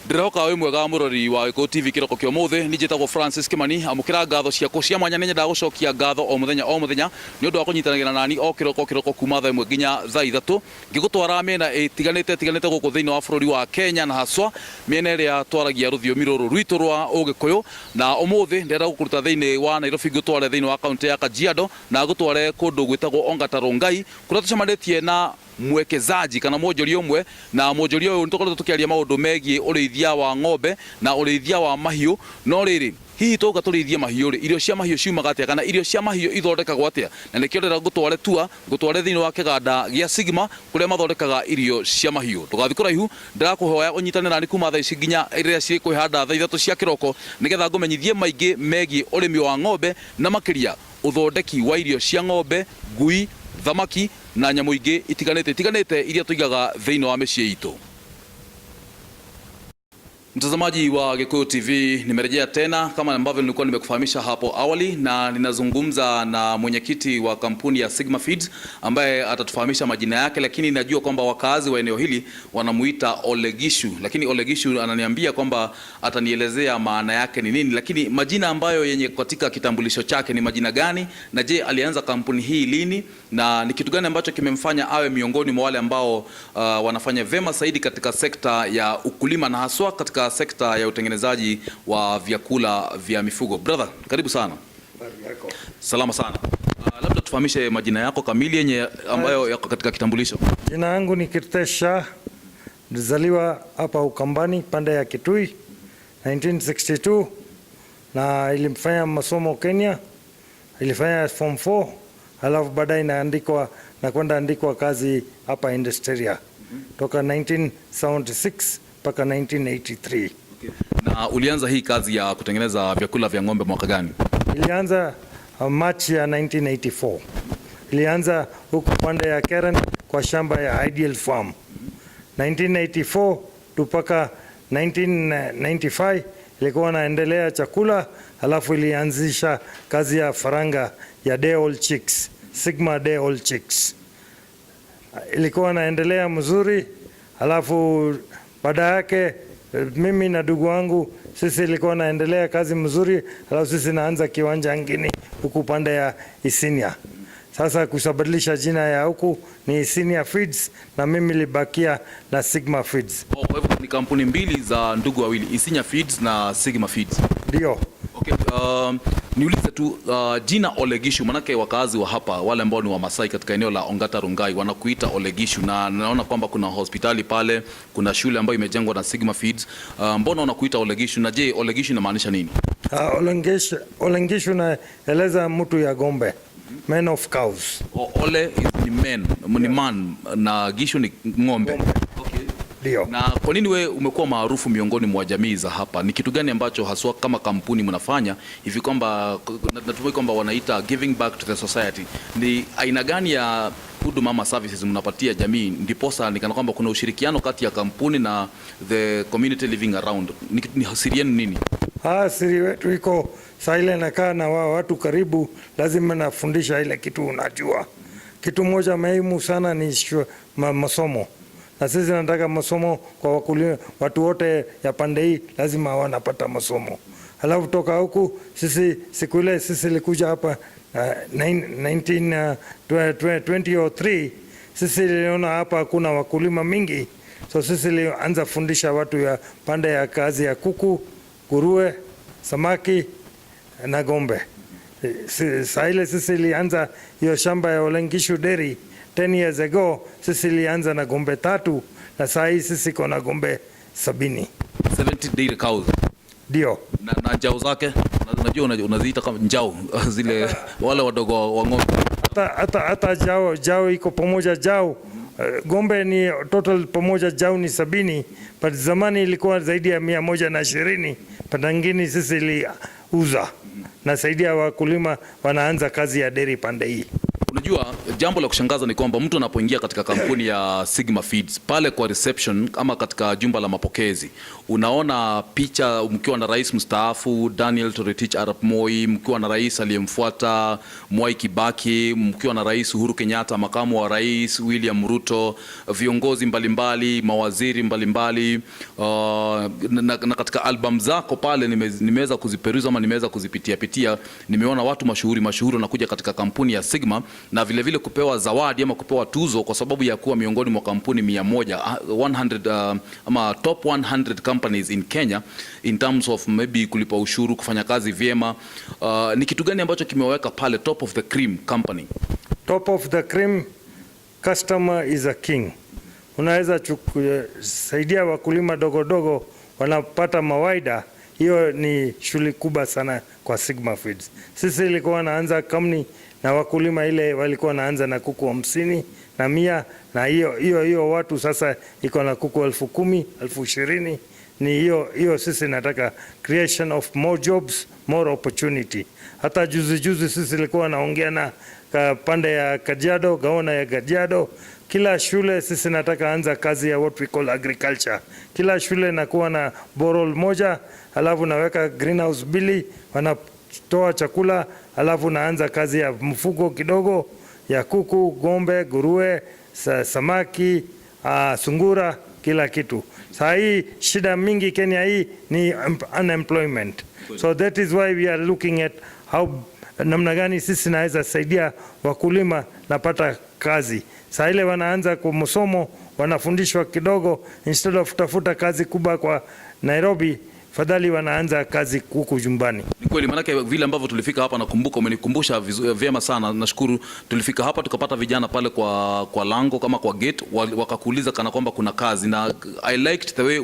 Ndĩrehoka wĩ mwega, mũrori wa Gĩkũyũ TV. Kĩroko kĩa ũmũthĩ niĩ njĩtagwo Francis Kimani. Amũkĩra ngatho ciakwa cia mwanya. Nĩ nyendaga gũcokia ngatho o mũthenya o mũthenya nĩ ũndũ wa kũnyitanagĩra nani o kĩroko kĩroko kuma thaa 1 nginya thaa 3, ngĩgũtwara mĩena ĩtiganĩte ĩtiganĩte gũkũ thĩinĩ wa bũrũri wa Kenya, na haswa mĩena ĩrĩa twaragia rũthiomi rũrũ rwitũ rwa Ũgĩkũyũ. Na ũmũthĩ ndĩrenda gũkũruta thĩinĩ wa Nairobi, ngũtware thĩinĩ wa kaunti ya Kajiado na ngũtware kũndũ gwĩtagwo Ongata Rongai, kũrĩa tũcemanĩtie na mwekezaji kana mwonjoria ũmwe. Na mwonjoria ũyũ nĩtũkoretwo tũkĩaria maũndũ megiĩ ũrĩithia wa ng'ombe na ũrĩithia wa mahiũ. No rĩrĩ, hihi tũka tũrĩithie mahiũ rĩ, irio cia mahiũ ciumaga atĩa, kana irio cia mahiũ ithondekagwo atĩa? Na nĩkĩo ndĩrenda ngũtware tua ngũtware thĩinĩ wa kĩganda gĩa Sigma, kũrĩa mathondekaga irio cia mahiũ. Ndũgathiĩ kũraihu, ndĩrakũhoya ũnyitane nani kuma thaa ici nginya rĩrĩa cikwĩhanda thaa 3 cia kĩroko, nĩgetha ngũmenyithie maingĩ megiĩ ũrĩmi wa ng'ombe, na makĩria ũthondeki wa irio cia ng'ombe, ngui, thamaki na nyamũ ingĩ itiganĩte itiganĩte iria tũigaga thĩinĩ wa mĩciĩ itũ. Mtazamaji wa Gikuyu TV, nimerejea tena kama ambavyo nilikuwa nimekufahamisha hapo awali, na ninazungumza na mwenyekiti wa kampuni ya Sigma Feeds ambaye atatufahamisha majina yake, lakini najua kwamba wakazi wa eneo hili wanamuita Olegishu, lakini Olegishu ananiambia kwamba atanielezea maana yake ni nini, lakini majina ambayo yenye katika kitambulisho chake ni majina gani, na je, alianza kampuni hii lini, na ni kitu gani ambacho kimemfanya awe miongoni mwa wale ambao wanafanya vema zaidi katika sekta ya ukulima na haswa katika sekta ya utengenezaji wa vyakula vya mifugo. Brother, karibu sana. Salama sana. Labda tufahamishe majina yako kamili yenye ambayo yako katika kitambulisho. Jina yangu ni Kirtesh Shah, nilizaliwa hapa Ukambani, pande ya Kitui, 1962, na ilimfanya masomo Kenya, ilifanya form 4, halafu baadaye inaandikwa na kwenda andikwa kazi hapa Industria toka 1976 mpaka 1983. Na ulianza hii kazi ya kutengeneza vyakula vya ng'ombe mwaka gani? Ilianza March ya 1984. Ilianza huku pande ya Karen kwa shamba ya Ideal Farm. 1984 mpaka 1995 ilikuwa naendelea chakula, halafu ilianzisha kazi ya faranga ya day old chicks, Sigma day old chicks. Ilikuwa naendelea mzuri, halafu baada yake mimi na ndugu wangu sisi ilikuwa naendelea kazi mzuri, halafu sisi naanza kiwanja ngine huku pande ya Isinya. Sasa kusabadilisha jina ya huku ni Isinya Feeds na mimi libakia na Sigma Feeds. Oh, kwa hivyo ni kampuni mbili za ndugu wawili, Isinya Feeds na Sigma Feeds. Ndio. Okay, niulize tu jina Olegishu, manake wakazi wa hapa wale ambao ni Wamasai katika eneo la Ongata Rongai wanakuita Olegishu, na naona kwamba kuna hospitali pale, kuna shule ambayo imejengwa na Sigma Feeds. Mbona wanakuita Olegishu, na je, Olegishu inamaanisha nini? Olengishu naeleza mtu ya gombe, man of cows. Ole is ni man, ni man na gishu ni ng'ombe. Okay. Ndio. Na kwa nini we umekuwa maarufu miongoni mwa jamii za hapa? Ni kitu gani ambacho haswa kama kampuni mnafanya hivi kwamba natumai kwamba wanaita giving back to the society? Ni aina gani ya huduma ama services mnapatia jamii ndiposa nikana kwamba kuna ushirikiano kati ya kampuni na the community living around? Ni siri yenu nini? Siri wetu iko saa ile nakaa na wao watu karibu, lazima nafundisha ile kitu unajua. Kitu moja muhimu sana ni masomo, na sisi nataka masomo kwa wakulima, watu wote ya pande hii lazima wanapata masomo. Halafu toka huku sisi siku ile sisi likuja hapa 19, 2003, sisi liona hapa kuna wakulima mingi, so sisi lianza fundisha watu ya pande ya kazi ya kuku, nguruwe, samaki na ng'ombe. Saa ile sisi ilianza hiyo shamba ya Olengishu Dairy 10 years ago, sisi ilianza na ng'ombe tatu na saa hii sisi kona ng'ombe 70. 70 dairy cows. Ndio. Na njau zake, unajua unaziita kama njau zile wale wadogo wa ng'ombe. Hata jao iko pamoja jao, gombe ni total pamoja jao ni 70, but zamani ilikuwa zaidi ya 120, pande sisi iliuza na saidia wakulima wanaanza kazi ya dairy pande hii. Unajua Unajua, jambo la kushangaza ni kwamba mtu anapoingia katika kampuni ya Sigma Feeds pale kwa reception ama katika jumba la mapokezi, unaona picha mkiwa na rais mstaafu Daniel Toroitich arap Moi, mkiwa na rais aliyemfuata Mwai Kibaki, mkiwa na rais Uhuru Kenyatta, makamu wa rais William Ruto, viongozi mbalimbali, mawaziri mbalimbali, na katika album zako pale nimeweza kuziperuza ama nimeweza kuzipitia pitia, nimeona watu mashuhuri mashuhuri wanakuja katika kampuni ya Sigma na vile vile kupewa zawadi ama kupewa tuzo kwa sababu ya kuwa miongoni mwa kampuni 100, 100 ama top 100 companies in Kenya in terms of maybe kulipa ushuru, kufanya kazi vyema. Ni kitu gani ambacho kimeweka pale top of the cream company? Top of the cream, customer is a king. Unaweza saidia wakulima dogo dogo wanapata mawaida, hiyo ni shughuli kubwa sana kwa Sigma Feeds. Sisi ilikuwa naanza kampuni na wakulima ile walikuwa naanza na kuku 50 na 100 na hiyo hiyo hiyo watu sasa iko na kuku 10,000, 20,000. Ni hiyo hiyo sisi nataka creation of more jobs, more opportunity. Hata juzi juzi sisi ilikuwa naongea na pande ya Kajiado, gavana ya Kajiado, kila shule sisi nataka anza kazi ya what we call agriculture. Kila shule nakuwa na borehole moja, alafu naweka greenhouse mbili, wanatoa chakula, alafu naanza kazi ya mfugo kidogo ya kuku, ng'ombe, nguruwe, samaki, sungura, kila kitu. Saa hii shida mingi Kenya hii ni unemployment. So that is why we are looking at how namna gani sisi naweza saidia wakulima napata kazi. Saa ile wanaanza kwa masomo wanafundishwa kidogo, instead of kutafuta kazi kubwa kwa Nairobi, fadhali wanaanza kazi huku nyumbani. Ni kweli, maanake vile ambavyo tulifika hapa, nakumbuka umenikumbusha vyema sana, nashukuru. Tulifika hapa tukapata vijana pale kwa lango kama kwa gate, wakakuuliza kana kwamba kuna kazi, na I liked the way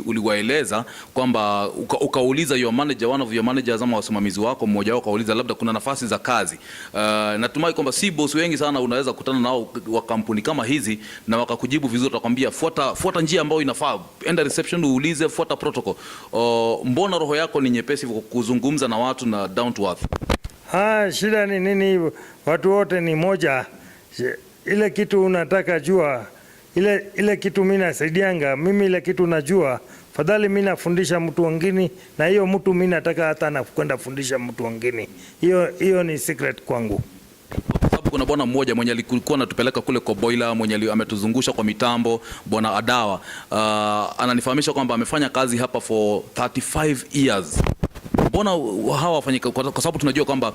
uliwaeleza kwamba ukauliza your manager, one of your managers ama wasimamizi wako mmoja wao, ukauliza labda kuna nafasi za kazi. Natumai kwamba si boss wengi sana unaweza kutana nao wa kampuni kama hizi na wakakujibu vizuri, watakwambia fuata, fuata njia ambayo inafaa, enda reception uulize, fuata protocol. Mbona roho yako ni nyepesi kuzungumza na watu na down to earth? Ah, shida ni nini? Watu wote ni moja. Ile kitu unataka jua, ile kitu mimi nasaidianga, mimi ile kitu najua, fadhali mimi nafundisha mtu wengine, na hiyo mtu mimi nataka hata na kwenda fundisha mtu wengine. Hiyo hiyo ni secret kwangu. Kwa sababu kuna bwana mmoja mwenye alikuwa anatupeleka kule kwa boiler, mwenye ametuzungusha kwa mitambo, bwana Adawa, ananifahamisha kwamba amefanya kazi hapa for 35 years. Mbona hawa wafanyika, kwa sababu tunajua kwamba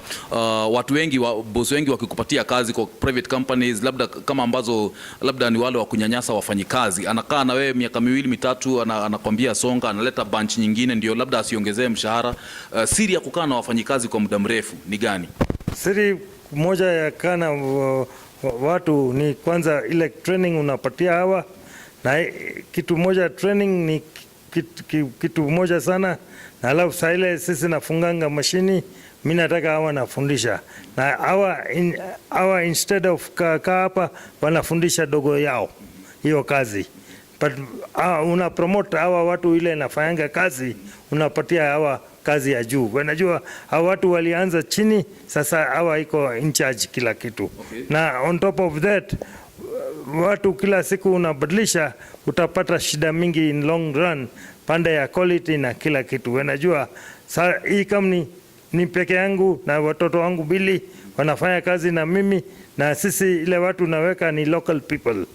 watu wengi boss wengi wakikupatia kazi kwa private companies, labda kama ambazo labda ni wale wa kunyanyasa wafanyikazi, anakaa na wewe miaka miwili mitatu, anakwambia songa, analeta bunch nyingine ndio labda asiongezee mshahara. Siri ya kukaa na wafanyikazi kwa muda mrefu ni gani? Siri moja ya kana watu ni kwanza ile training unapatia hawa, na kitu moja training ni kitu moja sana, na alafu saa ile sisi nafunganga mashini, mi nataka hawa nafundisha na hawa instead of kaa hapa wanafundisha dogo yao hiyo kazi, but una promote hawa watu ile nafanyanga kazi, unapatia hawa kazi ya juu. Wanajua hawa watu walianza chini, sasa hawa iko in charge kila kitu. Na on top of that watu kila siku unabadilisha, utapata shida mingi in long run, pande ya quality na kila kitu. Wanajua hii company ni peke yangu na watoto wangu mbili wanafanya kazi na mimi, na sisi ile watu naweka ni local people.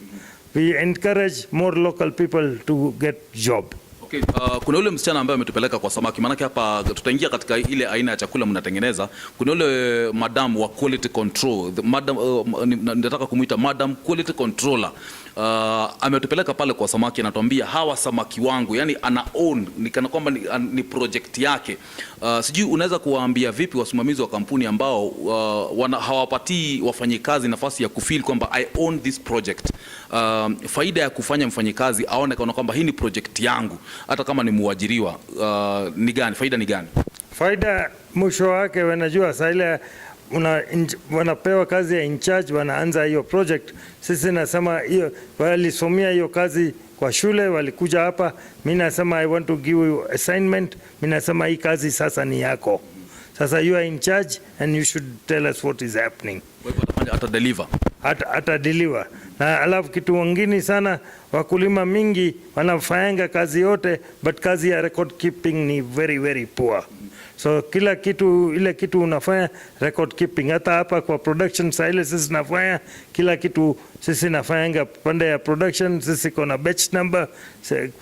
We encourage more local people to get job. Okay, kuna yule msichana ambaye ametupeleka kwa samaki, maanake hapa tutaingia katika ile aina ya chakula mnatengeneza. Kuna yule madam wa quality control, the madam, nataka kumuita madam quality controller. Ametupeleka pale kwa samaki, anatuambia hawa samaki wangu, yani ana own ni kana kwamba ni project yake. Sijui unaweza kuwaambia vipi wasimamizi wa kampuni ambao hawapatii wafanyikazi nafasi ya kufeel kwamba I own this project. Faida ya kufanya mfanyikazi aone kana kwamba hii ni project yangu hata kama ni muajiriwa, ni gani? Faida ni gani? Faida mwisho wake wanajua saa ile wanapewa kazi ya in charge, wanaanza hiyo project. Sisi nasema hiyo walisomea hiyo kazi kwa shule, walikuja hapa. Mi nasema I want to give you assignment. Mi nasema hii kazi sasa ni yako, sasa you are in charge and you should tell us what is happening. Kwa hivyo atafanya Ata deliver. Atadeliver. Na alafu kitu wengine sana, wakulima mingi wanafanyanga kazi yote, but kazi ya record keeping ni very very poor. So kila kitu, ile kitu unafanya record keeping, hata hapa kwa production saa ile sisi nafanya kila kitu, sisi nafanyanga pande ya production, sisi iko na batch number,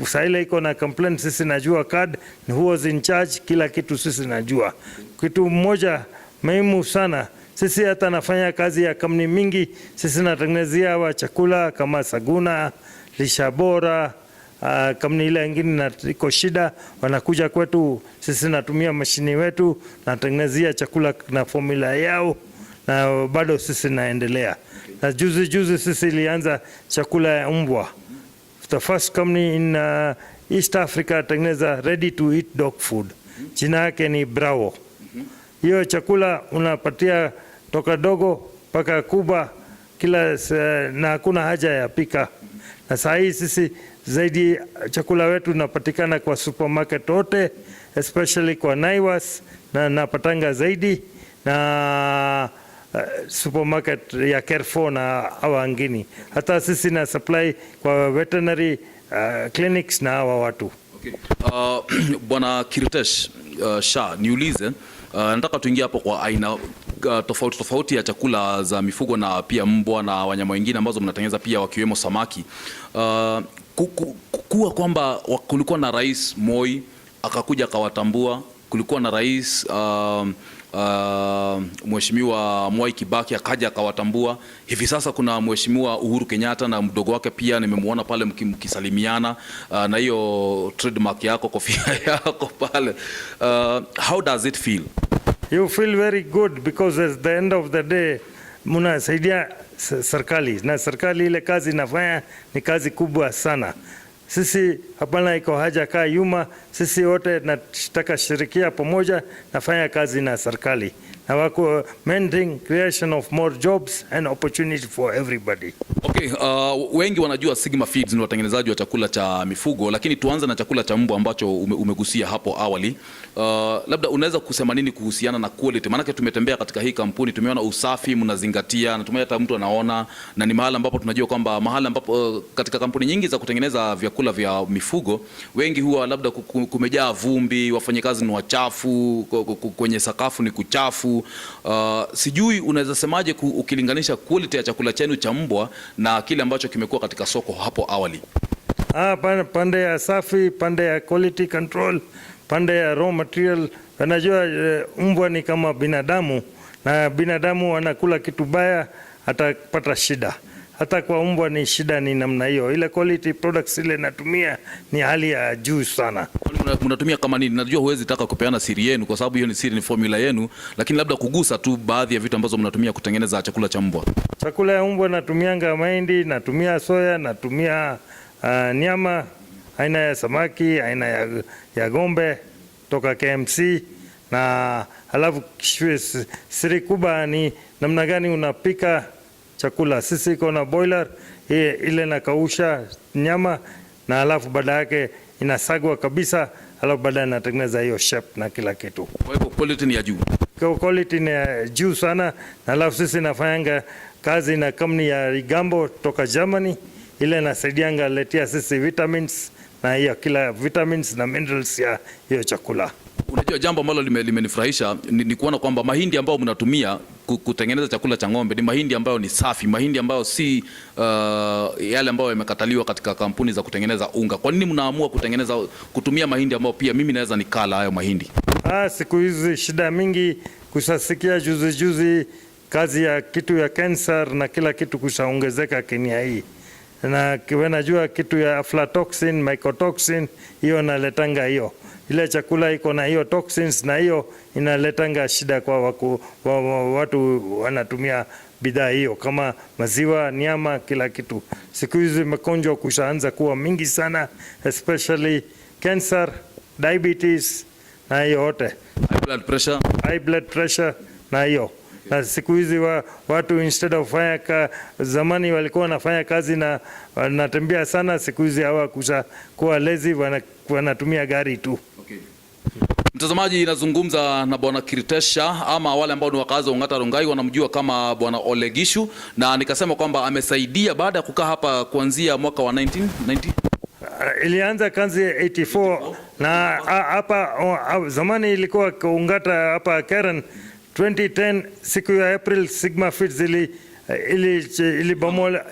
saa ile iko na complaint, sisi najua card who was in charge, kila kitu sisi najua. Kitu mmoja muhimu sana, sisi hata nafanya kazi ya kampuni mingi, sisi natengenezea hawa chakula kama Saguna, Lisha Bora, kampuni ile ingine na iko shida, wanakuja kwetu, sisi natumia mashini wetu, natengenezea chakula na formula yao, na bado sisi naendelea. Na juzi juzi sisi ilianza chakula ya mbwa, the first company in East Africa tengeneza ready to eat dog food, jina yake ni Bravo. Hiyo chakula unapatia toka dogo mpaka kubwa kila na hakuna haja ya pika. Na saa hii sisi zaidi chakula wetu napatikana kwa supermarket wote, especially kwa Naivas na napatanga zaidi na supermarket ya Carrefour na hawa wengine. Hata sisi na supply kwa veterinary clinics na hawa watu. Okay. Bwana Kiritesh Shah, niulize, nataka tuingie hapo kwa aina tofauti tofauti ya chakula za mifugo na pia mbwa na wanyama wengine ambazo mnatengeneza pia wakiwemo samaki. Kuwa kwamba kulikuwa na Rais Moi akakuja akawatambua, kulikuwa na Rais Mheshimiwa Mwai Kibaki akaja akawatambua. Hivi sasa kuna Mheshimiwa Uhuru Kenyatta na mdogo wake pia nimemwona pale mkisalimiana na hiyo trademark yako, kofia yako pale. How does it feel? You feel very good because at the end of the day mnasaidia serikali, na serikali ile kazi inafanya ni kazi kubwa sana. Sisi hapana iko haja kaa yuma, sisi wote nataka shirikia pamoja, nafanya kazi na serikali na wako main creation of more jobs and opportunity for everybody. Okay, wengi wanajua Sigma Feeds ni watengenezaji wa chakula cha mifugo, lakini tuanze na chakula cha mbwa ambacho umegusia hapo awali. Labda unaweza kusema nini kuhusiana na quality? Maanake tumetembea katika hii kampuni, tumeona usafi mnazingatia, natumai hata mtu anaona, na ni mahali ambapo tunajua kwamba mahali ambapo katika kampuni nyingi za kutengeneza vyakula vya mifugo wengi huwa labda kumejaa vumbi, wafanyakazi ni wachafu, kwenye sakafu ni kuchafu. Sijui unaweza semaje ukilinganisha quality ya chakula chenu cha mbwa na kile ambacho kimekuwa katika soko hapo awali? Ah, pande ya safi, pande ya quality control, pande ya raw material. Wanajua mbwa ni kama binadamu, na binadamu wanakula kitu baya atapata shida. Hata kwa mbwa ni shida ni namna hiyo. Ile quality products ile natumia ni hali ya juu sana. Kwani mnatumia kama nini? Najua huwezi taka kupeana siri yenu kwa sababu hiyo ni siri, ni formula yenu, lakini labda kugusa tu baadhi ya vitu ambazo mnatumia kutengeneza chakula cha mbwa. Chakula ya mbwa natumianga mahindi, natumia soya, natumia nyama aina ya samaki, aina ya ng'ombe toka KMC, na halafu siri kubwa ni namna gani unapika chakula. Sisi iko na boiler ile nakausha nyama na halafu baada yake inasagwa kabisa, halafu baadaye natengeneza hiyo shape na kila kitu. Kwa hivyo quality ni ya juu. Kwa quality ni ya juu sana, na halafu sisi nafanyanga kazi na kampuni ya Rigambo toka Germany, ile nasaidianga letea sisi vitamins na hiyo kila vitamins na minerals ya hiyo chakula. Unajua jambo ambalo limenifurahisha ni kuona kwamba mahindi ambayo mnatumia kutengeneza chakula cha ng'ombe ni mahindi ambayo ni safi, mahindi ambayo si yale ambayo yamekataliwa katika kampuni za kutengeneza unga. Kwa nini mnaamua kutumia mahindi ambayo pia mimi naweza nikala hayo mahindi? Ah, siku hizi shida mingi kusasikia juzi juzi kazi ya kitu ya cancer na kila kitu kushaongezeka Kenya hii, na najua kitu ya aflatoxin, mycotoxin hiyo inaletanga hiyo ile chakula iko na hiyo toxins, na hiyo inaletanga shida kwa watu wanatumia bidhaa hiyo kama maziwa, nyama, kila kitu. Siku hizi magonjwa kushaanza kuwa mingi sana, especially cancer, diabetes na hiyo yote. High blood pressure. High blood pressure na hiyo, na siku hizi watu instead of fanya zamani walikuwa wanafanya kazi na wanatembea sana, siku hizi hawa kusha kuwa lazy, wanatumia gari tu. Okay. Mtazamaji, nazungumza na Bwana Kiritesh Shah ama wale ambao ni wakazi wa Ongata Rongai wanamjua kama Bwana Olegishu, na nikasema kwamba amesaidia baada ya kukaa hapa kuanzia mwaka wa 1990. Ilianza kazi 84 na hapa zamani ilikuwa Ongata hapa Karen. 2010 siku ya April Sigma Feeds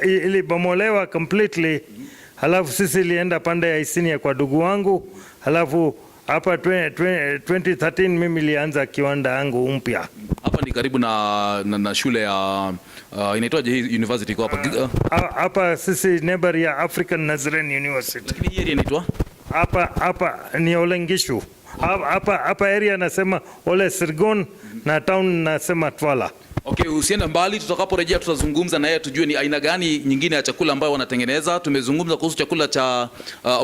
ilibomolewa completely, halafu sisi ilienda pande ya Isinya kwa ndugu wangu, halafu hapa 2013 mimi ilianza kiwanda yangu mpya. Hapa ni karibu na shule ya inaitwaje hii university iko hapa? Hapa sisi neighbor ya African Nazarene University. Lakini hii area inaitwa? Hapa ni Olengishu. Hapa area nasema Ole Sirgon na town nasema Twala. Okay, usiende mbali, tutakaporejea tutazungumza na yeye tujue ni aina gani nyingine ya chakula ambayo wanatengeneza. Tumezungumza kuhusu chakula cha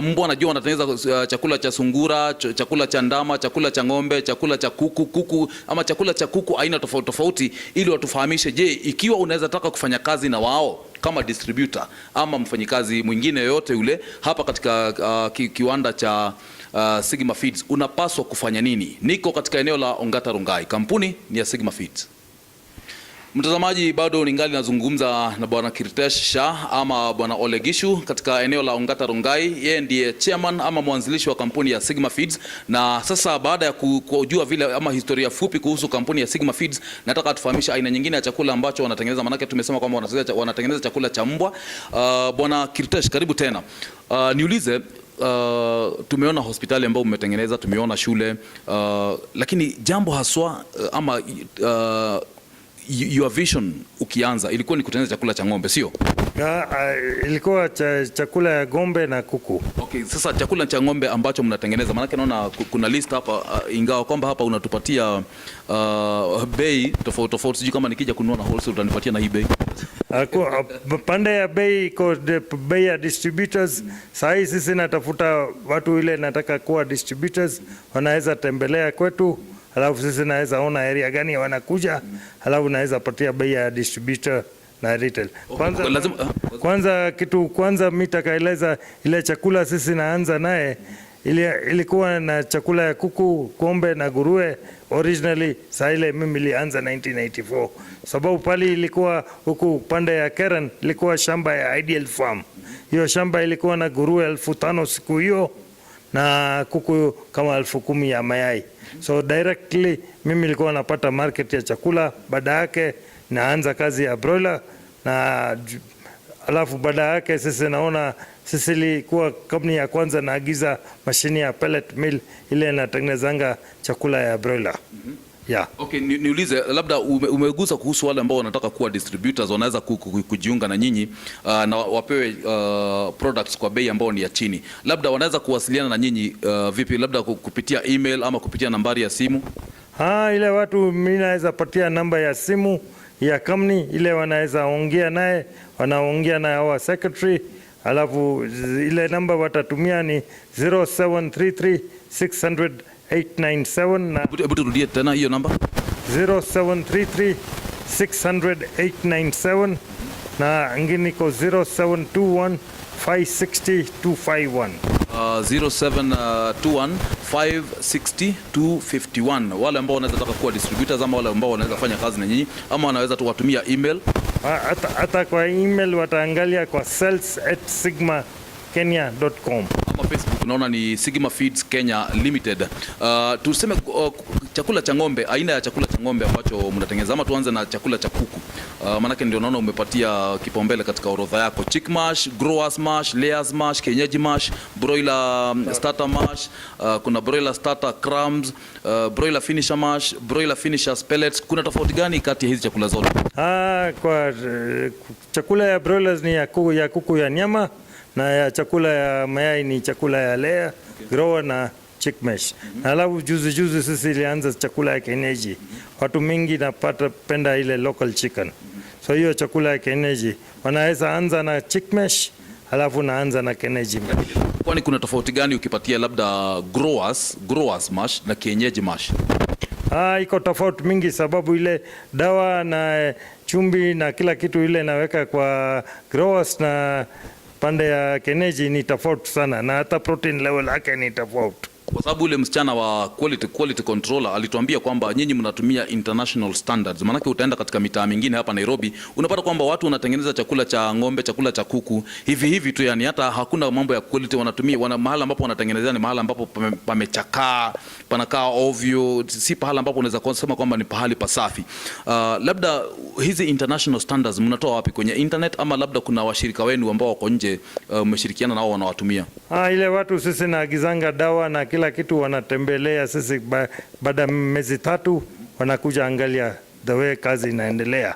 mbwa, najua wanatengeneza chakula cha sungura, chakula cha ndama, chakula cha ng'ombe, chakula cha kuku ama chakula cha kuku aina tofauti tofauti, ili watufahamishe, je, ikiwa unaweza taka kufanya kazi na wao kama distributor ama mfanyikazi mwingine yoyote yule hapa katika kiwanda cha Sigma Feeds unapaswa kufanya nini? Niko katika eneo la Ongata Rongai, kampuni ni ya Sigma Feeds. Mtazamaji, bado ningali nazungumza na Bwana Kiritesh Shah ama Bwana Olegishu katika eneo la Ongata Rongai. Yeye ndiye chairman ama mwanzilishi wa kampuni ya Sigma Feeds, na sasa baada ya kujua vile ama historia fupi kuhusu kampuni ya Sigma Feeds, nataka tufahamishe aina nyingine ya chakula ambacho wanatengeneza, manake tumesema kwamba wanatengeneza chakula cha mbwa. Bwana Kiritesh, karibu tena. Niulize, tumeona hospitali ambayo mmetengeneza, tumeona shule, lakini jambo haswa ama your vision ukianza ilikuwa ni kutengeneza chakula cha ng'ombe, sio? Ilikuwa chakula ya ng'ombe na kuku. Okay, sasa chakula cha ng'ombe ambacho mnatengeneza, maanake naona kuna list hapa, ingawa kwamba hapa unatupatia bei tofauti tofauti, sijui kama nikija kununua na wholesale utanipatia na hii bei. Pande ya bei iko bei ya distributors. Saa hii sisi natafuta watu ile nataka kuwa distributors, wanaweza tembelea kwetu, halafu sisi naweza ona area gani wanakuja, halafu naweza patia bei ya distributor na retail. Kwanza, lazima, kwanza kitu kwanza mi takaeleza ile chakula sisi naanza naye ilikuwa na chakula ya kuku, ng'ombe na nguruwe originally. Saa ile mimi nilianza 1984, sababu pale ilikuwa huku upande ya Karen ilikuwa shamba ya Ideal Farm. Hiyo shamba ilikuwa na nguruwe 5,000 siku hiyo na kuku kama 10,000 ya mayai. So directly mimi nilikuwa napata market ya chakula. Baada yake naanza kazi ya broiler na alafu baada yake sisi naona sisi ilikuwa kampuni ya kwanza naagiza mashini ya pellet mill ile inatengenezanga chakula ya broiler. Yeah. Okay, niulize labda umegusa kuhusu wale ambao wanataka kuwa distributors wanaweza kujiunga na nyinyi na wapewe products kwa bei ambayo ni ya chini. Labda wanaweza kuwasiliana na nyinyi vipi? Labda kupitia email ama kupitia nambari ya simu? Ile watu mimi naweza patia namba ya simu ya kampuni ile wanaweza ongea naye, wanaongea na our secretary, alafu ile namba watatumia ni 0733 600 897 na Hebu turudie tena hiyo namba. 0733 600 897 na ingine iko 0721 560 251. 0721 560 251. Wale ambao wanaweza taka kuwa distributors ama wale ambao wanaweza fanya kazi na nyinyi ama wanaweza tu watumia email. Hata kwa email wataangalia kwa sales@sigmakenya.com. Ama Facebook unaona ni Sigma Feeds Kenya Limited. Tuseme chakula cha ng'ombe, aina ya chakula cha ng'ombe ambacho mnatengeneza, ama tuanze na chakula cha kuku. Maanake ndio naona umepatia kipaumbele katika orodha yako. Chick mash, growers mash, layers mash, kienyeji mash, broiler starter mash, kuna broiler starter crumbs, broiler finisher mash, broiler finishers pellets. Kuna tofauti gani kati ya hizi chakula zote? Kwa chakula ya broilers ni ya kuku ya nyama na ya chakula ya mayai ni chakula ya layer, grower na chick mash. Na alafu juzi juzi sisi ilianza chakula ya kienyeji. Watu mingi napata penda ile local chicken. So hiyo chakula ya kienyeji wanaweza anza na chick mash, alafu naanza na kienyeji mash. Kwani kuna tofauti gani ukipatia labda growers mash na kienyeji mash? Iko tofauti mingi sababu ile dawa na chumvi na kila kitu ile naweka kwa growers na pande ya kienyeji ni tofauti sana, na hata protein level yake ni tofauti. Kwa Kwa sababu yule msichana wa quality controller alituambia kwamba nyinyi mnatumia international standards. Maanake utaenda katika mitaa mingine hapa Nairobi, unapata kwamba watu wanatengeneza chakula cha ng'ombe, chakula cha kuku hivi hivi tu, yani hata hakuna mambo ya quality wanatumia. Mahala ambapo wanatengenezea ni mahala ambapo pamechakaa, panakaa ovyo, si pahala ambapo unaweza kusema kwamba ni pahali pasafi. Labda hizi international standards mnatoa wapi? Kwenye internet ama labda kuna washirika wenu ambao wako nje, mmeshirikiana nao wanawatumia? Ile watu sisi naagizanga dawa na kila kitu wanatembelea sisi baada ya miezi 3 wanakuja angalia the way kazi inaendelea,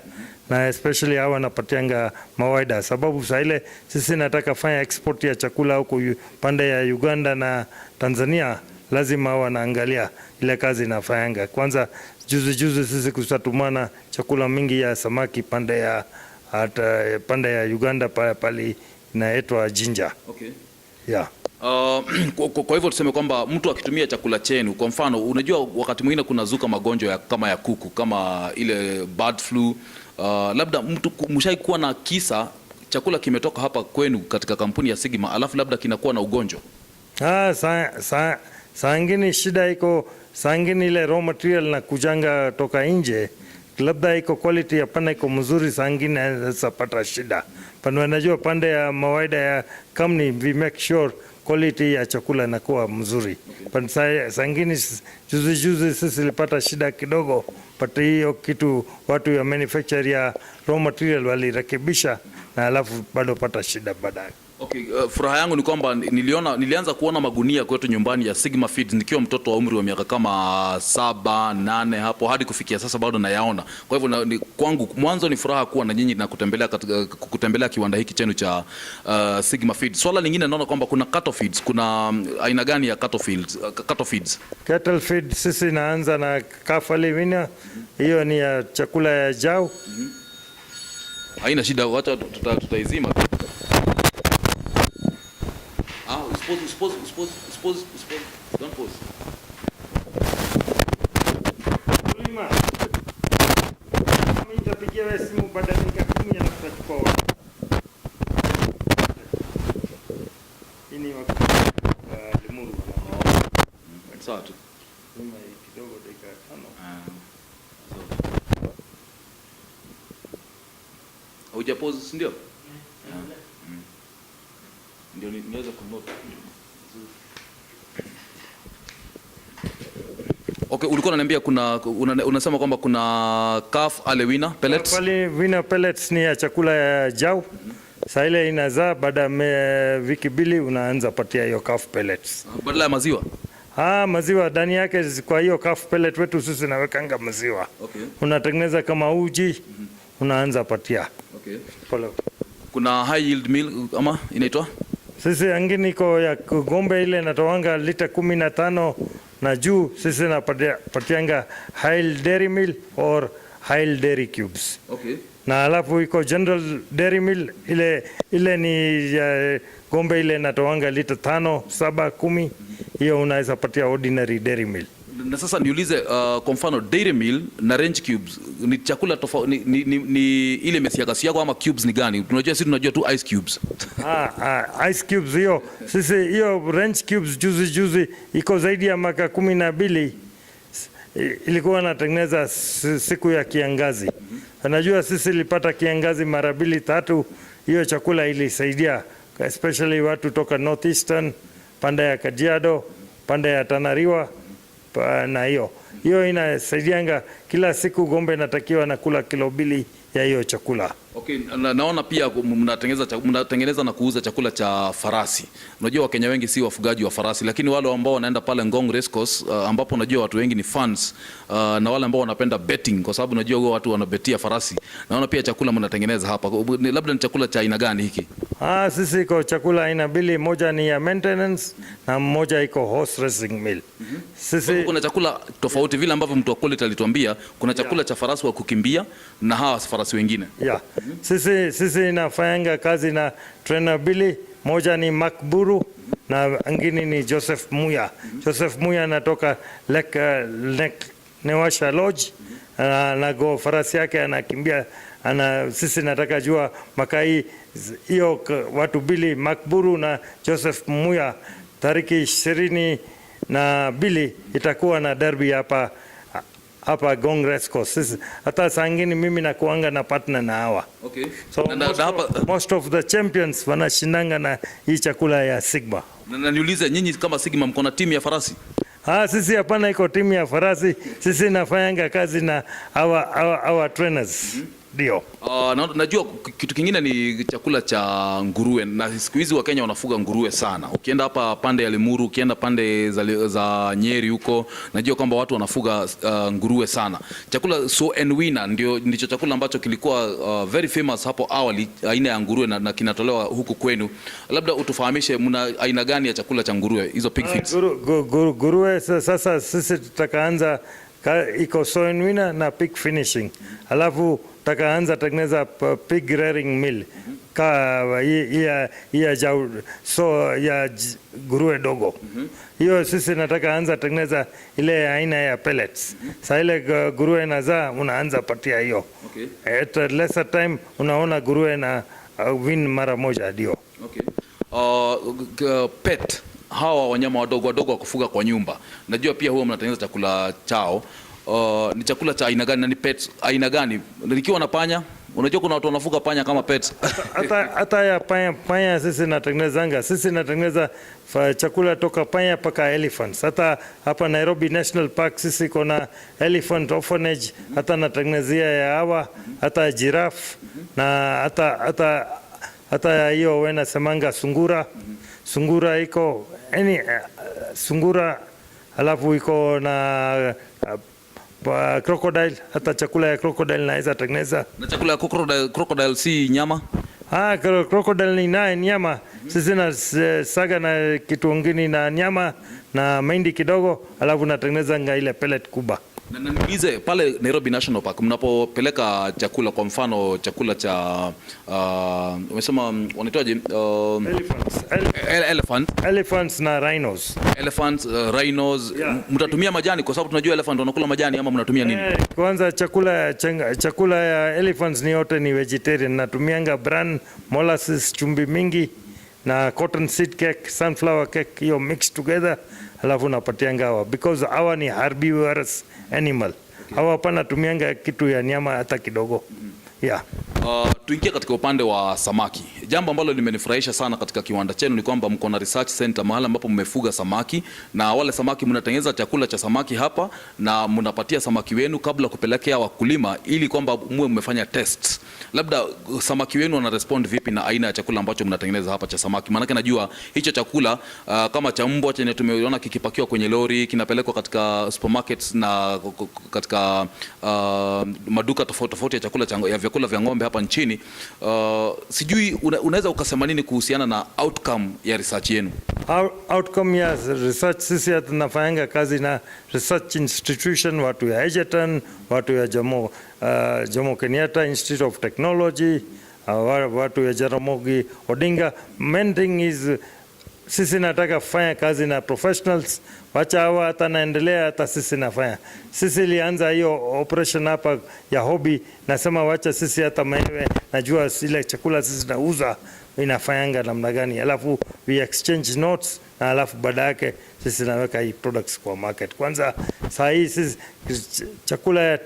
na especially hawa wanapatianga mawaida, sababu saa ile sisi nataka fanya export ya chakula huko pande ya Uganda na Tanzania, lazima wanaangalia ile kazi inafanyanga. Kwanza juzi juzi sisi kusatumana chakula mingi ya samaki pande ya Uganda pali inaitwa Jinja. Yeah. Kwa hivyo tuseme kwamba mtu akitumia chakula chenu, kwa mfano, unajua wakati mwingine kunazuka magonjwa kama ya kuku, kama ile bird flu. Labda mtu mshai kuwa na kisa chakula kimetoka hapa kwenu katika kampuni ya Sigma, alafu labda kinakuwa na ugonjwa? Saa ingine shida iko, saa ingine ile raw material na kujanga toka nje, labda iko quality hapana iko mzuri, saa ingine anaweza pata shida. Pande wanajua pande ya mawaida ya company, we make sure quality ya chakula inakuwa mzuri. Pande saa ingine juzi juzi sisi ilipata shida kidogo, but hiyo kitu watu ya manufacture ya raw material walirekebisha na alafu bado pata shida baadaye. Okay, furaha yangu ni kwamba nilianza kuona magunia kwetu nyumbani ya Sigma Feeds nikiwa mtoto wa umri wa miaka kama 7, 8 hapo, hadi kufikia sasa bado nayaona. Kwa hivyo kwangu mwanzo ni furaha kuwa na nyinyi na kutembelea kiwanda hiki chenu cha Sigma Feeds. Swala lingine naona kwamba kuna cattle feeds, kuna aina gani ya cattle feeds? Cattle feeds? Cattle feed sisi naanza na Calf Wina, hiyo ni ya chakula ya jau. Haina shida, wacha tutaizima. Pause, pause, pause, pause, pause. Don't pause. Kulima. Mimi nitapigia wewe simu baada ya dakika 10 na tutachukua order. Hii ni wa Limuru. Sawa tu. Nyuma kidogo dakika 5. So. Hauja pause, si ndio? Ndio niweze kunote. Okay, ulikuwa unaniambia unasema kwamba kuna Calf Alewina pellets. Calf Alewina pellets ni ya chakula ya jau. Saa ile inazaa baada ya wiki 2 unaanza patia hiyo calf pellets. Badala ya maziwa? Maziwa ndani yake, kwa hiyo calf pellet wetu sisi nawekanga maziwa. Unatengeneza kama uji, unaanza patia. Pole. Kuna high yield meal ama inaitwa? Sisi angini iko ya ng'ombe ile inatoanga lita 15 na juu, sisi napatianga high dairy meal or high dairy cubes. Na alafu iko general dairy meal, ile ni ya ng'ombe ile inatoanga lita 5, 7, 10, hiyo unaweza patia ordinary dairy meal. Na sasa niulize, kwa mfano dairy meal na range cubes ni chakula tofauti, ni ile imesiaga siaga ama cubes ni gani? Tunajua sisi tunajua tu ice cubes. Ice cubes hiyo. Sisi hiyo range cubes juzi juzi iko zaidi ya miaka 12 ilikuwa natengeneza siku ya kiangazi. Unajua sisi ilipata kiangazi mara 2 3, hiyo chakula ilisaidia especially watu toka Northeastern, pande ya Kajiado, pande ya Tana River, na hiyo. Hiyo inasaidianga kila siku ng'ombe inatakiwa na kula kilo 2 ya hiyo chakula. Okay, naona pia mnatengeneza na kuuza chakula cha farasi. Unajua Wakenya wengi si wafugaji wa farasi, lakini wale ambao wanaenda pale Ngong Racecourse, ambapo unajua watu wengi ni fans, na wale ambao wanapenda betting, kwa sababu unajua huwa watu wanabetia farasi. Naona pia chakula mnatengeneza hapa. Labda ni chakula cha aina gani hiki? Sisi iko chakula aina 2, moja ni ya maintenance na moja iko horse racing meal. Sisi kuna chakula tofauti vile ambavyo mtu wa quality alituambia, kuna chakula cha farasi wa kukimbia na hawa farasi wengine. Yeah. Sisi nafanyanga kazi na trainer mbili, moja ni Mark Buru na mwingine ni Joseph Muya. Joseph Muya anatoka Lake Naivasha Lodge, na go farasi yake anakimbia. Sisi nataka jua makai hiyo watu mbili, Mark Buru na Joseph Muya, tariki 20 12 itakuwa na derby hapa hapa Ngong Race Course. Sisi hata saa ingine mimi nakuanga na partner na hawa. So Na hapa most of the champions wanashindanga na hii chakula ya Sigma. Na niulize, nyinyi kama Sigma mko na timu ya farasi? Ah, sisi hapana iko timu ya farasi. Sisi nafanyanga kazi na our trainers. Ndio. Na, najua kitu kingine ni chakula cha nguruwe, na siku hizi Wakenya wanafuga nguruwe sana. Ukienda hapa pande ya Limuru, ukienda pande za Nyeri huko, najua kwamba watu wanafuga nguruwe sana. Chakula So and Winner ndio ndicho chakula ambacho kilikuwa very famous hapo awali, aina ya nguruwe na kinatolewa huku kwenu. Labda utufahamishe mna aina gani ya chakula cha nguruwe hizo pig feeds? Nguruwe sasa sisi tutakaanza iko So and Winner na pig finishing, alafu tutakaanza tengeneza pig rearing meal ka hii ya jau, so ya nguruwe dogo hiyo. Sisi nataka anza tengeneza ile aina ya pellets. Sa ile nguruwe inazaa, unaanza patia hiyo. At a lesser time unaona nguruwe na wean mara moja, ndio. Okay. Pet hawa wanyama wadogo wadogo wa kufuga kwa nyumba, najua pia huwa mnatengeneza chakula chao. Ni chakula cha aina gani na ni pet aina gani? Nikiwa na panya, unajua kuna watu wanafuga panya kama pet. Hata ya panya, panya sisi natengenezanga, sisi natengeneza chakula toka panya mpaka elephants. Hata hapa Nairobi National Park sisi kona elephant orphanage, hata natengenezea ya hawa, hata giraffe na hata hiyo wanasemanga sungura. Sungura iko any sungura, alafu iko na crocodile. Hata chakula ya crocodile naweza tengeneza. Na chakula ya crocodile si nyama? Ah, crocodile ni naye nyama. Sisi na saga na kitu ngine na nyama na mahindi kidogo, alafu natengeneza nga ile pellet kubwa. Na niulize, pale Nairobi National Park mnapopeleka chakula, kwa mfano chakula cha umesema wanaitwaje? Elephants. Elephant. Elephants na rhinos. Elephants, rhinos, Yeah. mtatumia majani kwa sababu tunajua elephant wanakula majani, ama mnatumia nini? Kwanza chakula ya elephants ni yote ni vegetarian. Natumianga bran, molasses, chumvi mingi na cotton seed cake, sunflower cake, hiyo mixed together, alafu napatianga hawa because hawa ni herbivorous animal. Hawa hapana tumianga kitu ya nyama hata kidogo. Yeah. Tuingie katika upande wa samaki. Jambo ambalo limenifurahisha sana katika kiwanda chenu ni kwamba mko na research center mahali ambapo mmefuga samaki, na wale samaki mnatengeneza chakula cha samaki hapa na mnapatia samaki wenu kabla kupelekea wakulima ili kwamba muwe mmefanya tests. Labda samaki wenu wana respond vipi na aina ya chakula ambacho mnatengeneza hapa cha samaki? Maanake najua hicho chakula kama cha mbwa chenye tumeona kikipakiwa kwenye lori kinapelekwa katika supermarkets na katika maduka tofauti tofauti ya chakula ya vyakula vya ng'ombe hapa nchini. Sijui unaweza ukasema nini kuhusiana na outcome ya research yenu? Outcome ya research, sisi tunafanyanga kazi na research institution, watu ya Egerton, watu ya Jomo Kenyatta Institute of Technology, watu ya Jaramogi Odinga. Main thing is sisi nataka kufanya kazi na professionals, wacha hawa hata naendelea, hata sisi nafanya. Sisi ilianza hiyo operation hapa ya hobby, nasema wacha sisi hata mwenyewe najua ile chakula sisi nauza inafanyanga namna gani, alafu we exchange notes na alafu baada yake sisi naweka hii products kwa market. Kwanza saa hii sisi chakula ya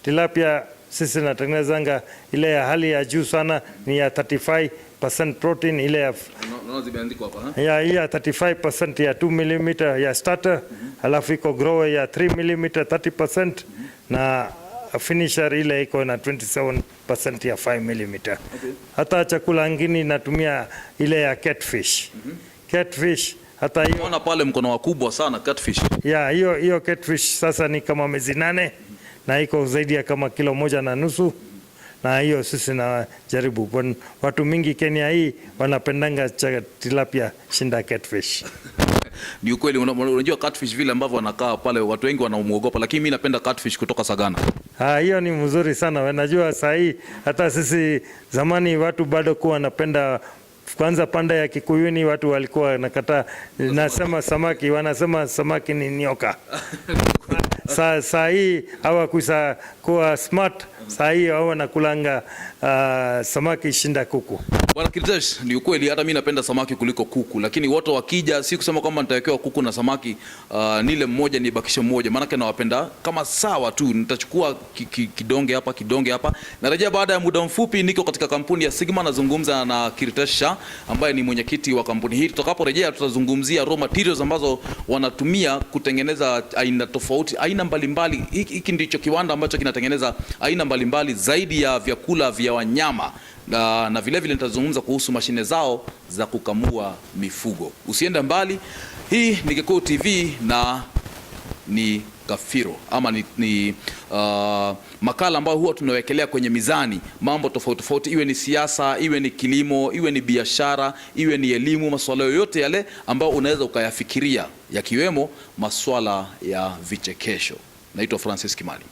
tilapia sisi natengenezanga ile ya hali ya juu sana, ni ya 35% protein ile ya Naona zimeandikwa hapa, ha? Ya hii ya 35% ya 2 mm ya starter, alafu iko grower ya 3 mm 30% na finisher ile iko na 27% ya 5 mm. Hata chakula ngine natumia ile ya catfish. Catfish hata hiyo Naona pale mkono wakubwa sana catfish. Ya hiyo catfish sasa ni kama miezi 8 na iko zaidi ya kama kilo 1.5, na hiyo sisi najaribu. Watu mingi Kenya hii wanapendanga tilapia shinda catfish. Ni ukweli, unajua catfish vile ambavyo wanakaa pale, watu wengi wanamuogopa, lakini mimi napenda catfish kutoka Sagana. Ah, hiyo ni mzuri sana. Unajua saa hii hata sisi zamani watu bado kuwa wanapenda kwanza pande ya Kikuyuni watu walikuwa wanakataa, nasema samaki, wanasema samaki ni nyoka. Saa hii hawakusa kuwa smart, saa hii hawa wanakulanga samaki shinda kuku. Bwana Kiritesh, ni ukweli hata mimi napenda samaki kuliko kuku, lakini wote wakija, si kusema kwamba nitawekewa kuku na samaki, nile mmoja nibakishe mmoja, maanake nawapenda kama sawa tu. Nitachukua kidonge hapa, kidonge hapa. Narejea baada ya muda mfupi. Niko katika kampuni ya Sigma, nazungumza na Kiritesh Shah ambaye ni mwenyekiti wa kampuni hii. Tutakaporejea tutazungumzia raw materials ambazo wanatumia kutengeneza aina tofauti, aina mbalimbali. Hiki ndicho kiwanda ambacho kinatengeneza aina mbalimbali zaidi ya vyakula vya wanyama na vile vile nitazungumza kuhusu mashine zao za kukamua mifugo. Usiende mbali, hii ni Gikuyu TV na ni Kafiro ama ni makala ambayo huwa tunawekelea kwenye mizani mambo tofauti tofauti, iwe ni siasa, iwe ni kilimo, iwe ni biashara, iwe ni elimu, masuala yoyote yale ambayo unaweza ukayafikiria, yakiwemo masuala ya vichekesho. Naitwa Francis Kimani.